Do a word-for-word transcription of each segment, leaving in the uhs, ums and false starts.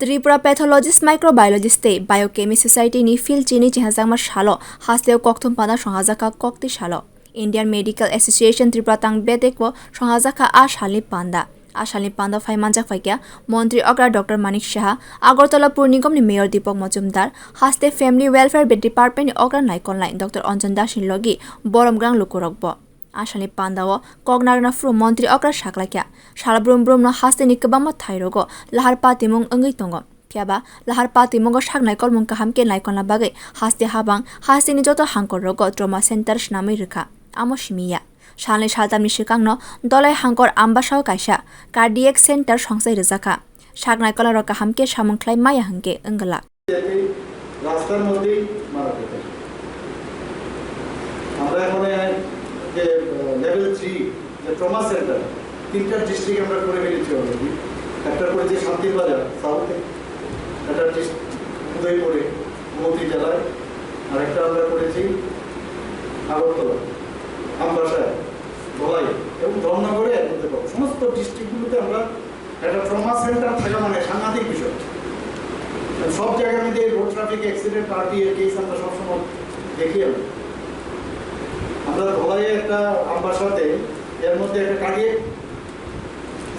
Tripura Pathologist, Microbiologist tei Biochemist Society ni phil chini chihajakma salo hasteo kokthum panda songhajakha koktwi salo. Indian Medical Association Tripura tang bedekbo songhajakha a salni panda. A salni panda phai manjak phaikha Montri okra Doctor Manik Saha, Agartala Pur Nigom ni Mayor Deepak Majumdar, haste Family Welfare Department ni okra naikolnai Doctor Anjan Das ni logi borom grang lukurokbo. A salni pandao kok narwkna phuru montri okra saklaikha. Sal brum brumno hasteni kwbangma thairogo lahar patimung wngwi tongo. Phiyaba lahar patimungo sak naikolmung kaham khe naikolna bagwi haste habang hasteni joto hangkorrogo trauma center swnamwi rwkha. Amo simi ya. Salnwi saltamni swkangno Dolai hangkor Ambasao kaisa cardiac center songsai rwjakha. Sak naikolnarok kaham khe samung khlai maya hwnkhe wngwlak. রাস্তার মধ্যেই মারা যেতেন। আমরা এখন যে level three, যে trauma centre, তিনটা ডিস্ট্রিক্ট আমরা করে ফেলেছি অলরেডি। একটা করেছি শান্তির বাজার সাউথে, একটা ডিস্ট্রিক্ট উদয়পুরে, গোমতী জেলায়, আর একটা আমরা করেছি আগরতলা, আমবাসায়, ধলাই এবং ধর্মনগরে এর মধ্যে পাবো। সমস্ত ডিস্ট্রিক্টগুলোতে আমরা একটা ট্রমা সেন্টার থাকা মানে সাংঘাতিক বিষয়। সব জায়গার মধ্যে রোড ট্রাফিক অ্যাক্সিডেন্ট, আরটিআই এর কেস আমরা সবসময় দেখি। আমরা আমরা ধলাইয়ে একটা, আমবাসাতে, এর মধ্যে একটা কার্ডিয়াক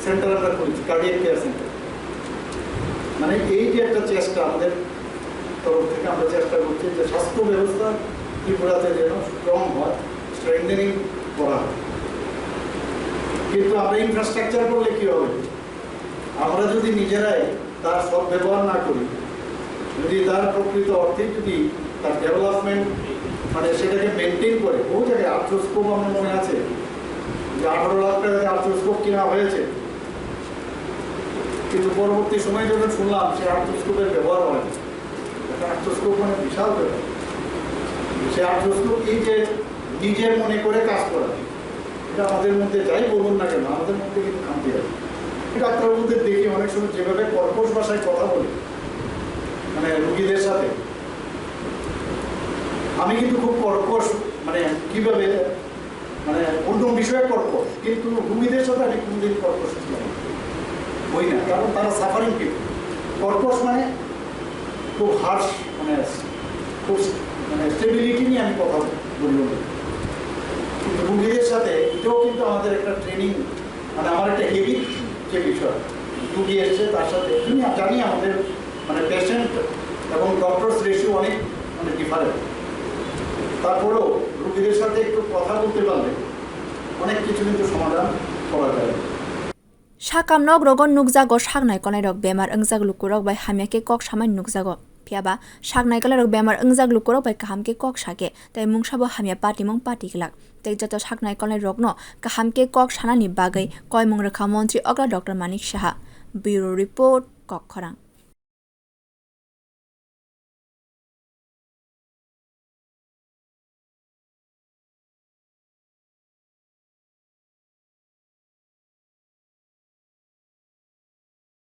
সেন্টার আমরা খুলেছি, কার্ডিয়াক কেয়ার সেন্টার। মানে এই যে একটা চেষ্টা আমাদের তরফ থেকে, আমরা চেষ্টা করছি যে স্বাস্থ্য ব্যবস্থা ত্রিপুরাতে যেন স্ট্রং হয়, স্ট্রেংথেনিং করা হয়। কিন্তু আমরা ইনফ্রাস্ট্রাকচার করলে কি হবে? আমরা যদি নিজেরাই তার সদ্ব্যবহার না করি, যদি তার প্রকৃত অর্থে যদি তার ডেভেলপমেন্ট, মানে সেটাকে মেনটেন করে, বহু জায়গায় আর্থ্রোস্কোপ আমার মনে আছে যে আঠারো লাখ টাকা দিয়ে আর্থ্রোস্কোপ কেনা হয়েছে, কিন্তু পরবর্তী সময় যখন শুনলাম সে আর্থ্রোস্কোপের ব্যবহার হয় না। একটা আর্থ্রোস্কোপ মানে বিশাল ব্যাপার। সে আর্থ্রোস্কোপ এই যে নিজের মনে করে কাজ করা, এটা আমাদের মধ্যে যাই বলুন না কেন, আমাদের মধ্যে কিন্তু খামতি আছে। ডাক্তারবাবুদের দেখি অনেক সময় যেভাবে কর্কশ ভাষায় কথা বলে, মানে রুগীদের সাথে, আমি কিন্তু খুব কর্কশ, মানে কিভাবে, মানে অন্য বিষয়ে কর্কশ, কিন্তু রুগীদের সাথে আমি কোনোদিন কর্কশ হই না। হই না, কারণ তারা সাফারিং পিপল। কর্কশ মানে খুব হার্শ, মানে খুব, মানে স্টেবিলিটি নিয়ে আমি কথা বলি। কিন্তু রুগীদের সাথে এটাও কিন্তু আমাদের একটা ট্রেনিং, মানে আমার একটা হ্যাবিট যে বিষয়, রুগী এসছে তার সাথে, আমি জানি আমাদের মানে পেশেন্ট এবং ডক্টরস রেশিও অনেক মানে ডিফারেন্ট। তারপরেও রুগীদের সাথে একটু কথা বলতে পারলে অনেক কিছু কিন্তু সমাধান করা যায়। Sakam nok rogo nukjago sak naikolnai rok bemar wngjak lukurok bai hamya khe kok samani nukjago. Phiyaba sak naikolnai rok bemar wngjak lukurok bai kaham khe kok sakhe tei mungsabo hamya patimung pati glak. Tei joto sak naikolnai rokno kaham khe kok sanani bagwi koimung rwkha montri okra Doctor Manik Saha. Bureau Report, Kokkhorang.